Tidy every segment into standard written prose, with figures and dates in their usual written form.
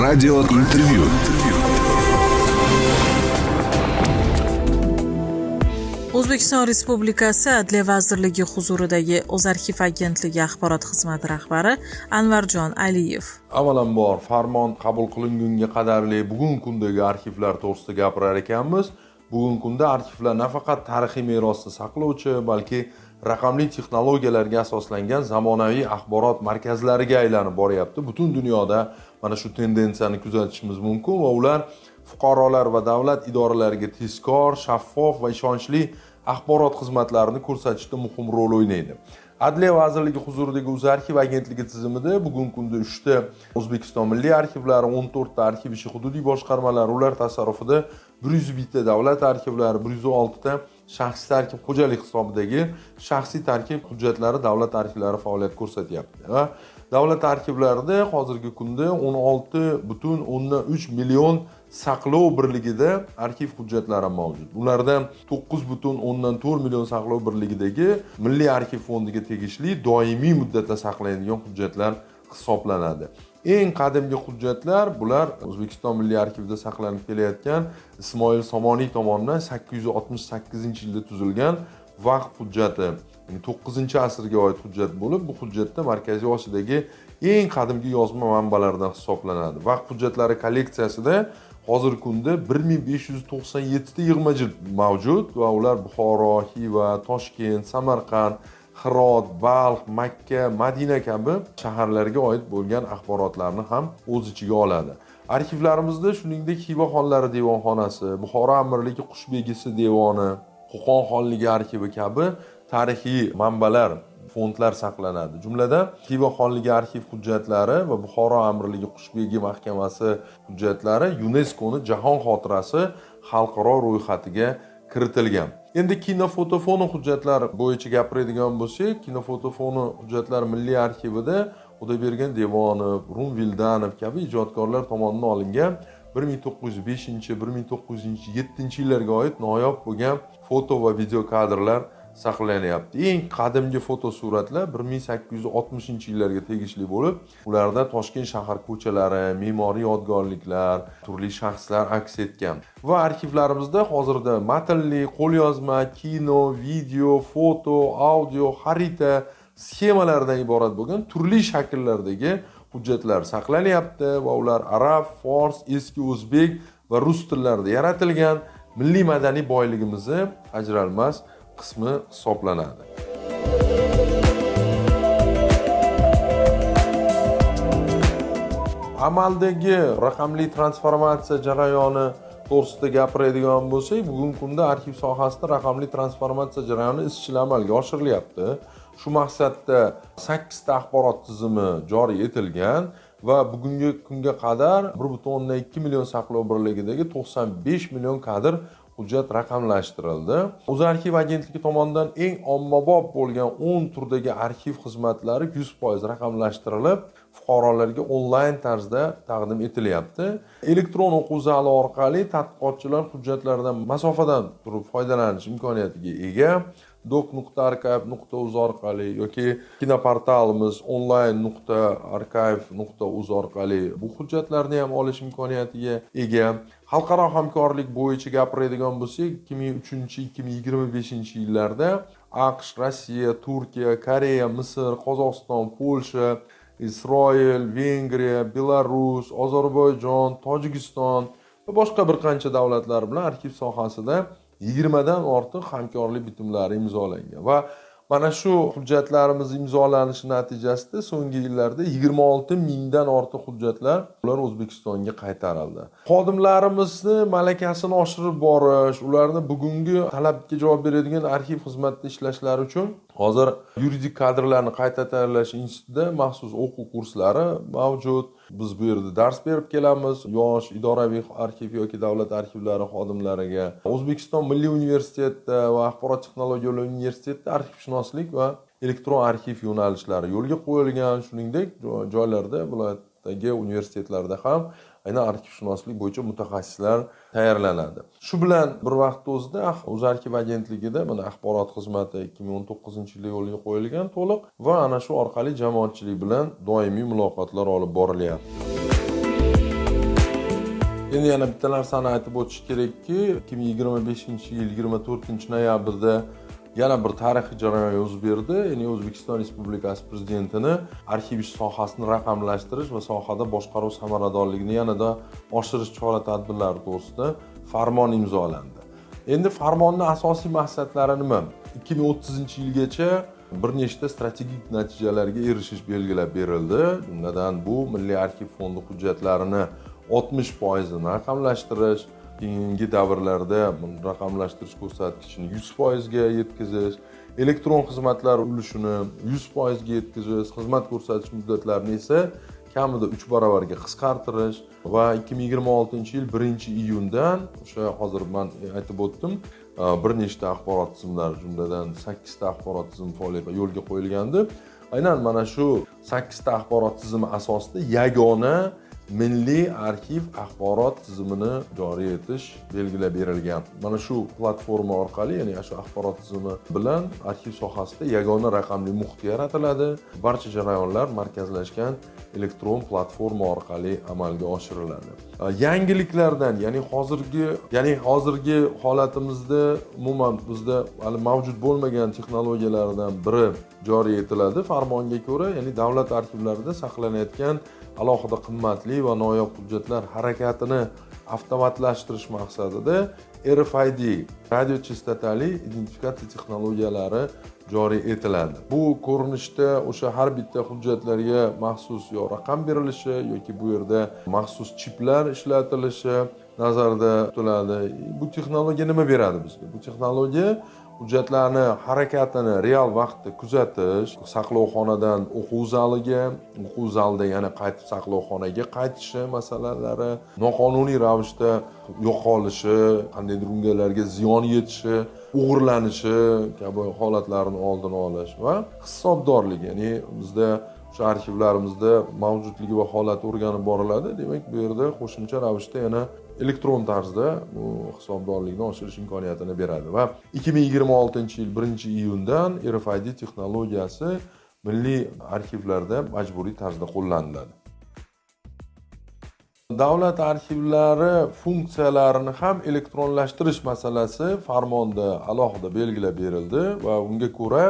Radio intervyu. O'zbekiston Respublikasi Adliya vazirligi huzuridagi O'zarxiv agentligi axborot xizmati rahbari Anvarjon Aliyev. Avvalambor farmon qabul qilingunga qadarli bugungi kundagi arxivlar to'g'risida gapirar ekanmiz. Bugungi kunda arxivlar nafaqat tarixiy merosni saqlovchi, balki raqamli texnologiyalarga asoslangan zamonaviy axborot markazlariga aylanib boryapti. Butun dunyoda mana shu tendensiyani kuzatishimiz mumkin va ular fuqarolar va davlat idoralariga tezkor, shaffof va ishonchli axborot xizmatlarini ko'rsatishda muhim rol o'ynaydi. Adliya vazirligi huzuridagi O'zarxiv agentligi tizimida bugungi kunda 3 ta O'zbekiston milliy arxivlari, 14 ta arxiv ishi hududiy boshqarmalari, ular tasarrufida 101 ta davlat arxivlari, 106 ta shaxsiy tarkib xo'jalik hisobidagi shaxsiy tarkib hujjatlari davlat arxivlari faoliyat ko'rsatyapti. Va davlat arxivlarida hozirgi kunda 16,3 million saqlov birligida arxiv hujjatlari mavjud. Ulardan 9,4 million saqlov birligidagi Milliy arxiv fondiga tegishli doimiy muddatda saqlanadigan hujjatlar hisoblanadi. Eng qadimgi hujjatlar bular O'zbekiston Milliy arxivida saqlanib kelayotgan Ismoil Somoniy tomonidan 868-yilda tuzilgan vaqf hujjati, ya'ni 9-asrga oid hujjat bo'lib, bu hujjatda Markaziy Osiyodagi eng qadimgi yozma manbalardan hisoblanadi. Vaqf hujjatlari kolleksiyasida hozirgi kunda 1597 ta yig'ma jild mavjud va ular Buxoro, Xiva, Toshkent, Samarqand, Hirot, Balx, Makka, Madina kabi shaharlarga oid bo'lgan axborotlarni ham o'z ichiga oladi. Arxivlarimizda shuningdek Xiva xonlari devonxonasi, Buxoro amirligi Qushbegisi devoni, Qo'qon xonligi arxivi kabi tarixiy manbalar, fondlar saqlanadi. Jumladan, Xiva xonligi arxiv hujjatlari va Buxoro amirligi Qushbegi mahkamasi hujjatlari YUNESKOning Jahon xotirasi xalqaro ro'yxatiga kiritilgan. Endi kinofotofono hujjatlar bo'yicha gapiradigan bo'lsak, kinofotofono hujjatlar Milliy arxivida Xudoybergan Devonov, Rum Vildanov kabi ijodkorlar tomonidan olingan 1905-1907 yillarga oid noyob bo'lgan foto va video kadrlar saqlanyapti. Eng qadimgi fotosuratlar 1860-yillarga tegishli bo'lib, ularda Toshkent shahar ko'chalari, me'moriy yodgorliklar, turli shaxslar aks etgan. Va arxivlarimizda hozirda matnli, qo'lyozma, kino, video, foto, audio, xarita, sxemalardan iborat bo'lgan turli shakllardagi hujjatlar saqlanyapti va ular arab, fors, eski o'zbek va rus tillarida yaratilgan milliy madaniy boyligimizni ajralmas qismi hisoblanadi. Amaldagi raqamli transformatsiya jarayoni to'g'risida gapiradigan bo'lsak, bugungi kunda arxiv sohasida raqamli transformatsiya jarayoni izchil amalga oshirilyapti. Shu maqsadda 8 ta axborot tizimi joriy etilgan va bugungi kunga qadar 1,2 million saqlov birligidagi 95 million kadr hujjat raqamlashtirildi. O'zarxiv agentligi tomonidan eng ommabop bo'lgan 10 turdagi arxiv xizmatlari 100% raqamlashtirilib, fuqarolarga onlayn tarzda taqdim etilyapti. Elektron o'quv zali orqali tadqiqotchilar hujjatlardan masofadan turib foydalanish imkoniyatiga ega. doc.archive.uz orqali yoki kinoportalimiz online.archive.uz orqali bu hujjatlarni ham olish imkoniyatiga ega. Xalqaro hamkorlik bo'yicha gapiradigan bo'lsak, 2003-2025 yillarda AQSh, Rossiya, Turkiya, Koreya, Misr, Qozog'iston, Polsha, Isroil, Vengriya, Belarus, Ozarbayjon, Tojikiston va boshqa bir qancha davlatlar bilan arxiv sohasida 20 dan ortiq hamkorlik bitimlari imzolangan va mana shu hujjatlarimiz imzolanishi natijasida so'nggi yillarda 26 mingdan ortiq hujjatlar ular O'zbekistonga qaytarildi. Xodimlarimizni malakasini oshirib borish, ularni bugungi talabga javob beradigan arxiv xizmatida ishlashlari uchun hozir yuridik kadrlarni qayta tayyorlash institutida maxsus o'quv kurslari mavjud. Biz bu yerda dars berib kelamiz yosh idoraviy arxiv yoki davlat arxivlari xodimlariga. O'zbekiston Milliy universitetida va Axborot texnologiyalari universitetida arxivshunoslik va elektron arxiv yo'nalishlari yo'lga qo'yilgan. Shuningdek, joylarda, viloyatdagi universitetlarda ham aynan arxivshunoslik bo'yicha mutaxassislar tayyorlanadi. Shu bilan bir vaqtda o'zida O'zarxiv agentligida mana axborot xizmati 2019-yilda yo'lga qo'yilgan to'liq va ana shu orqali jamoatchilik bilan doimiy muloqotlar olib borilyapti. Endi yana bitta narsani aytib o'tish kerakki, 2025-yil 24-noyabrda yana bir tarixiy jarayon yuz berdi. Ya'ni O'zbekiston Respublikasi Prezidentini arxiv ish sohasini raqamlashtirish va sohada boshqaruv samaradorligini yanada oshirish chora-tadbirlari to'g'risida farmon imzolandi. Endi farmonning asosiy maqsadlari nima? 2030-yilgacha bir nechta strategik natijalarga erishish belgilab berildi. Jumladan, bu Milliy arxiv fondi hujjatlarini 60%ni raqamlashtirish, keyingi davrlarda raqamlashtirish ko'rsatkichini 100% ga yetkazish, elektron xizmatlar ulushini 100% ga yetkazish, xizmat ko'rsatish muddatlarini esa kamida 3 barobarga qisqartirish va 2026-yil 1-iyundan o'sha hozir men aytib o'tdim, bir nechta axborot tizimlari, jumladan 8 ta axborot tizimi faoliyati yo'lga qo'yilgandi. Aynan mana shu 8 ta axborot tizimi asosida yagona milliy arxiv axborot tizimini joriy etish belgilab berilgan. Mana shu platforma orqali, ya'ni shu axborot tizimi bilan arxiv sohasida yagona raqamli muhit yaratiladi. Barcha jarayonlar markazlashgan elektron platforma orqali amalga oshiriladi. Yangiliklardan, ya'ni hozirgi holatimizda umuman bizda hali mavjud bo'lmagan texnologiyalardan biri joriy etiladi. Farmonga ko'ra, ya'ni davlat arxivlarida saqlanayotgan alohida qimmatli va noyob hujjatlar harakatini avtomatlashtirish maqsadida RFID radiochastotali identifikatsiya texnologiyalari joriy etiladi. Bu ko'rinishda o'sha har bitta hujjatlarga maxsus yo raqam berilishi yoki bu yerda maxsus chiplar ishlatilishi nazarda tutiladi. Bu texnologiya nima beradi bizga? Bu texnologiya hujjatlarni harakatini real vaqtda kuzatish, saqlovxonadan o'quv zaliga, o'quv zalida yana qaytib saqlovxonaga qaytishi masalalari, noqonuniy ravishda yo'qolishi, qandaydir ungalarga ziyon yetishi, o'g'irlanishi kabi holatlarni oldini olish va hisobdorlik, ya'ni bizda o'sha arxivlarimizda mavjudligi va holati o'rganib boriladi. Demak, bu yerda qo'shimcha ravishda yana elektron tarzda bu hisobdorlikni oshirish imkoniyatini beradi va 2026-yil 1-iyundan RFID texnologiyasi milliy arxivlarda majburiy tarzda qo'llaniladi. Davlat arxivlari funksiyalarini ham elektronlashtirish masalasi farmonda alohida belgilab berildi va unga ko'ra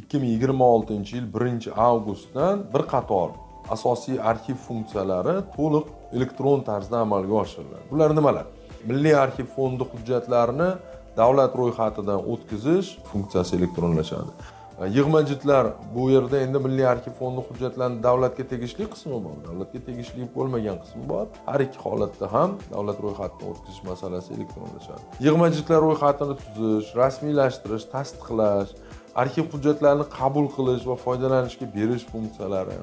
2026-yil 1-avgustdan bir qator asosiy arxiv funksiyalari to'liq elektron tarzda amalga oshiriladi. Bular nimalar? Milliy arxiv fondi hujjatlarini davlat ro'yxatidan o'tkazish funksiyasi elektronlashadi. Yig'ma jildlar, bu yerda endi Milliy arxiv fondi hujjatlarining davlatga tegishli qismi bor, davlatga tegishli bo'lmagan qismi bor. Har ikki holatda ham davlat ro'yxatidan o'tkazish masalasi elektronlashadi. Yig'ma jildlar ro'yxatini tuzish, rasmiylashtirish, tasdiqlash, arxiv hujjatlarini qabul qilish va foydalanishga berish funksiyalari,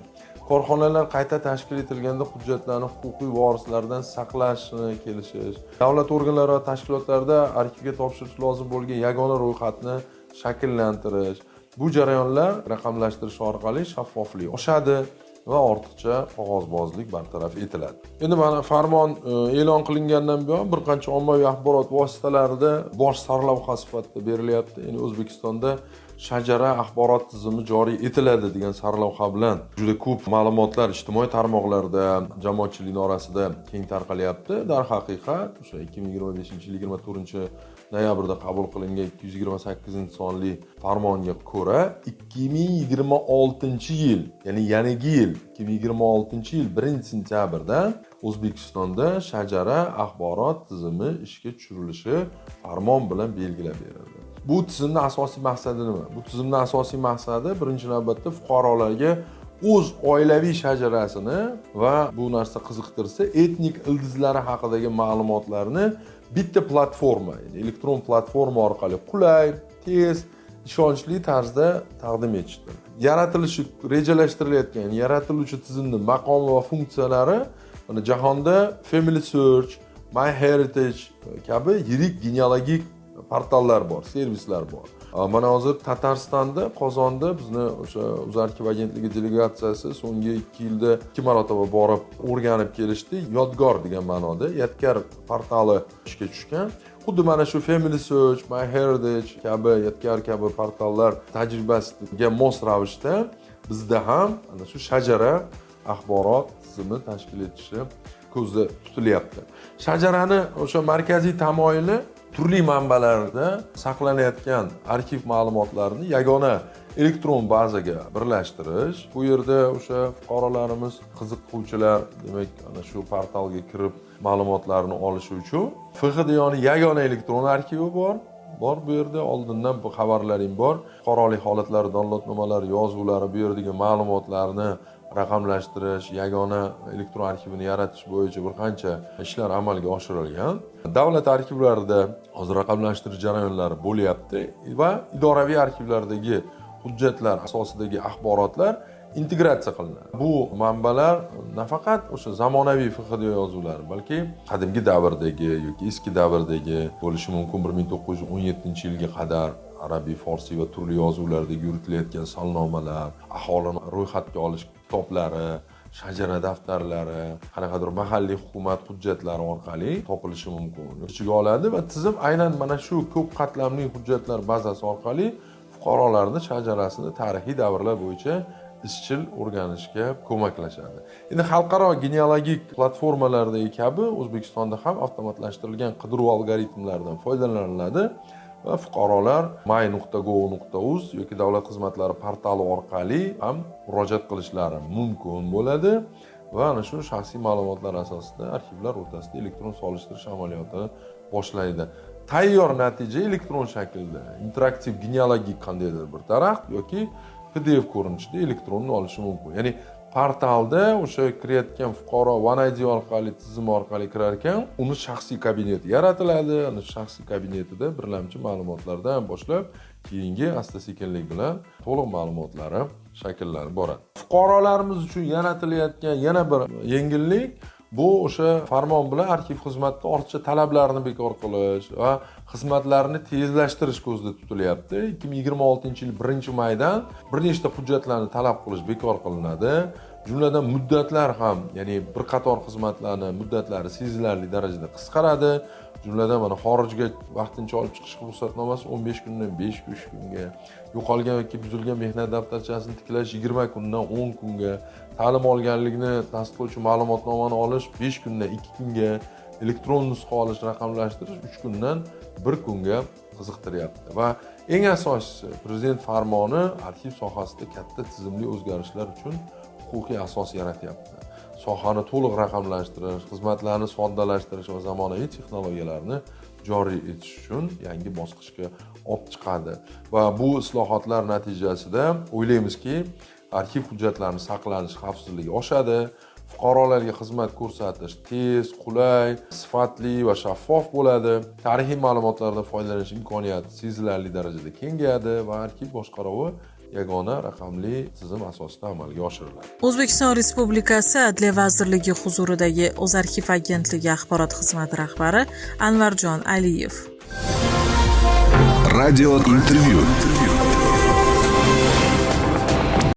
korxonalar qayta tashkil etilganda hujjatlarni huquqiy vorislardan saqlashni kelishish, davlat organlari va tashkilotlarida arxivga topshirish lozim bo'lgan yagona ro'yxatni shakllantirish. Bu jarayonlar raqamlashtirish orqali shaffoflik oshadi va ortiqcha qog'ozbozlik bartaraf etiladi. Endi mana farmon e'lon qilingandan buyon bir qancha ommaviy axborot vositalarida bosh sarlavha sifatida berilyapti. Ya'ni O'zbekistonda shajara axborot tizimi joriy etiladi degan sarlavha bilan juda ko'p ma'lumotlar ijtimoiy tarmoqlarda, jamoatchilikning orasida keng tarqalyapti. Darhaqiqat, o'sha 2025-yil 24-noyabrda qabul qilingan 228-sonli farmonga ko'ra 2026-yil, ya'ni yangi yil 2026-yil 1-sentyabrda O'zbekistonda shajara axborot tizimi ishga tushirilishi farmon bilan belgilab berildi. Bu tizimning asosiy maqsadi nima? Bu tizimning asosiy maqsadi birinchi navbatda fuqarolarga o'z oilaviy shajarasini va bu narsa qiziqtirsa etnik ildizlari haqidagi ma'lumotlarni bitta platforma, ya'ni elektron platforma orqali qulay, tez, ishonchli tarzda taqdim etishdir. Yaratilishi rejalashtirilayotgan yaratiluvchi tizimning maqomi va funksiyalari mana jahonda Family Search, My Heritage kabi yirik genealogik portallar bor, servislar bor. Mana hozir Tataristonda, Qozonda bizni o'sha O'zarxiv agentligi delegatsiyasi so'nggi 2 yilda 2 marotaba borib o'rganib kelishdi. Yodgor degan ma'noda Yodgor portali ishga tushgan. Xuddi mana shu Family Search, My Heritage kabi, Yodgor kabi portallar tajribasiga mos ravishda bizda ham ana shu shajara axborot tizimi tashkil etishi ko'zda tutilyapti. Shajarani o'sha markaziy tamoyili turli manbalarda saqlanayotgan arxiv ma'lumotlarini yagona elektron bazaga birlashtirish. Bu yerda o'sha fuqarolarimiz, qiziquvchilar, demak, ana shu portalga kirib ma'lumotlarni olishi uchun FHDYoning yagona elektron arxivi bor. Bor bu yerda, oldindan bu xabarlaring bor. Fuqarolik holatlari, dalolatnomalari, yozuvlari, bu yerdagi ma'lumotlarni raqamlashtirish, yagona elektron arxivini yaratish bo'yicha bir qancha ishlar amalga oshirilgan. Davlat arxivlarida hozir raqamlashtirish jarayonlari bo'lyapti va idoraviy arxivlardagi hujjatlar asosidagi axborotlar integratsiya qilinadi. Bu manbalar nafaqat o'sha zamonaviy FHDYo yozuvlari, balki qadimgi davrdagi yoki eski davrdagi bo'lishi mumkin 1917-yilga qadar arabiy, forsiy va turli yozuvlardagi yuritilayotgan salnomalar, aholini ro'yxatga olish kitoblari, shajara daftarlari, qanaqadir mahalliy hukumat hujjatlari orqali topilishi mumkin. Ichiga oladi va tizim aynan mana shu ko'p qatlamli hujjatlar bazasi orqali fuqarolarning shajarasini tarixiy davrlar bo'yicha izchil o'rganishga ko'maklashadi. Endi xalqaro genealogik platformalardagi kabi O'zbekistonda ham avtomatlashtirilgan qidiruv algoritmlaridan foydalaniladi va fuqarolar my.gov.uz yoki davlat xizmatlari portali orqali ham murojaat qilishlari mumkin bo'ladi va ana shu shaxsiy ma'lumotlar asosida arxivlar o'rtasida elektron solishtirish amaliyotini boshlaydi. Tayyor natija elektron shaklda interaktiv genealogik qandaydir bir daraxt yoki PDF ko'rinishida elektronni olishi mumkin. Ya'ni portalda o'sha kirayotgan fuqaro One ID orqali, tizim orqali kirar ekan, uni shaxsiy kabineti yaratiladi. Ana shaxsiy kabinetida birlamchi ma'lumotlardan boshlab keyingi asta-sekinlik bilan to'liq ma'lumotlari shakllanib boradi. Fuqarolarimiz uchun yaratilayotgan yana bir yengillik bu o'sha farmon bilan arxiv xizmatida ortiqcha talablarni bekor qilish va xizmatlarni tezlashtirish ko'zda tutilyapti. 2026-yil 1-maydan bir nechta hujjatlarni talab qilish bekor qilinadi. Jumladan muddatlar ham, ya'ni bir qator xizmatlarni muddatlari sezilarli darajada qisqaradi. Jumladan mana xorijga vaqtincha olib chiqish ruxsatnomasi 15 kundan 5 kunga, yo'qolgan yoki buzilgan mehnat daftarchasini tiklash 20 kundan 10 kunga, ta'lim olganlikni tasdiqlovchi ma'lumotnomani olish 5 kundan 2 kunga, elektron nusxa olish, raqamlashtirish 3 kundan 1 kunga qiziqtiryapti. Va eng asosiysi, prezident farmoni arxiv sohasida katta tizimli o'zgarishlar uchun huquqiy asos yaratyapti. Sohani to'liq raqamlashtirish, xizmatlarni soddalashtirish va zamonaviy texnologiyalarni joriy etish uchun yangi bosqichga olib chiqadi. Va bu islohotlar natijasida o'ylaymizki, arxiv hujjatlarini saqlanish xavfsizligi oshadi, fuqarolarga xizmat ko'rsatish tez, qulay, sifatli va shaffof bo'ladi. Tarixiy ma'lumotlardan foydalanish imkoniyati sezilarli darajada kengayadi va arxiv boshqaruvi yagona raqamli tizim asosida amalga oshiriladi. O'zbekiston Respublikasi Adliya vazirligi huzuridagi O'zarxiv agentligi axborot xizmati rahbari Anvarjon Aliyev. Radio intervyu.